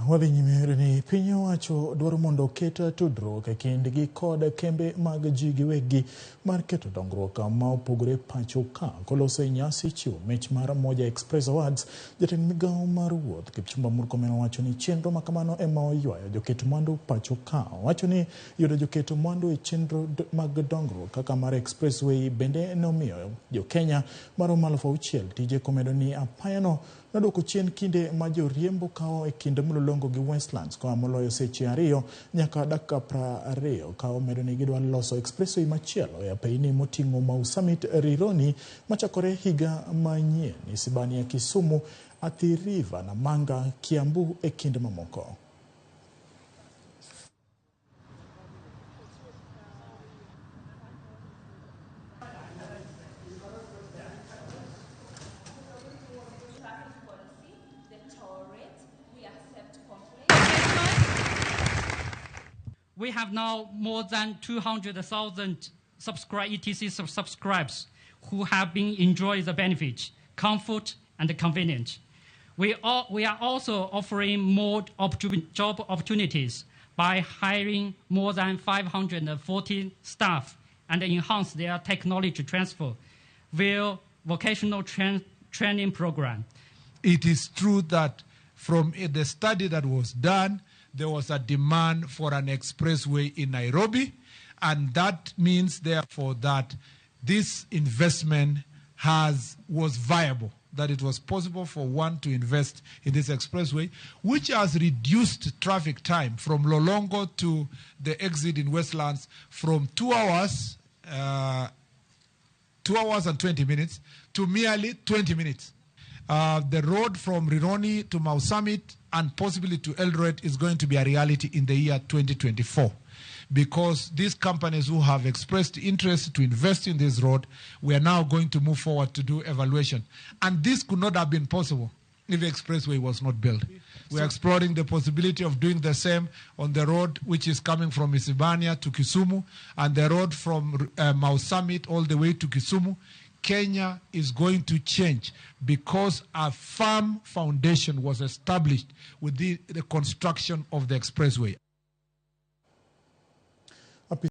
Wadhi nyime yudo ni piny owacho dwaro mondo oket tudruok e kindgi kod kembe mag ji giwegi mar keto dongruok ma opogore pacho ka. Koloso e nyasi chiwo mich mar Moja Express Awards, jatend migawo mar wuoth Kipchumba Murkomen owacho ni chenro ma kamano ema oywayo joket mwandu pacho ka. Owacho ni yudo joket mwandu e chenro mag dongruok kaka mar Expressway bende nomiyo jo-Kenya maromo 6,000 tije komedo ni apayano nodwoko chien kinde ma joriembo kawo e kind Mlolongo gi Westlands koa moloyo seche 2 nyaka dakika 20 ka omedo ni gidwa loso expressway machielo e apeyni moting'o Mau Summit Rironi machakore higa manyien Isibania Kisumu, Athi River, Namanga, Kiambu e kind mamoko. We have now more than 200,000 ETC subscribers who have been enjoying the benefits, comfort and convenience. We are also offering more job opportunities by hiring more than 540 staff and enhance their technology transfer via vocational training program. It is true that from the study that was done, there was a demand for an expressway in Nairobi, and that means, therefore, that this investment was viable, that it was possible for one to invest in this expressway, which has reduced traffic time from Lolongo to the exit in Westlands from 2 hours, 2 hours and 20 minutes to merely 20 minutes. The road from Rironi to Mau Summit and possibly to Eldoret is going to be a reality in the year 2024, because these companies who have expressed interest to invest in this road, we are now going to move forward to do evaluation. And this could not have been possible if the expressway was not built. We are exploring the possibility of doing the same on the road which is coming from Isibania to Kisumu and the road from Mau Summit all the way to Kisumu. Kenya is going to change because a firm foundation was established with the construction of the expressway.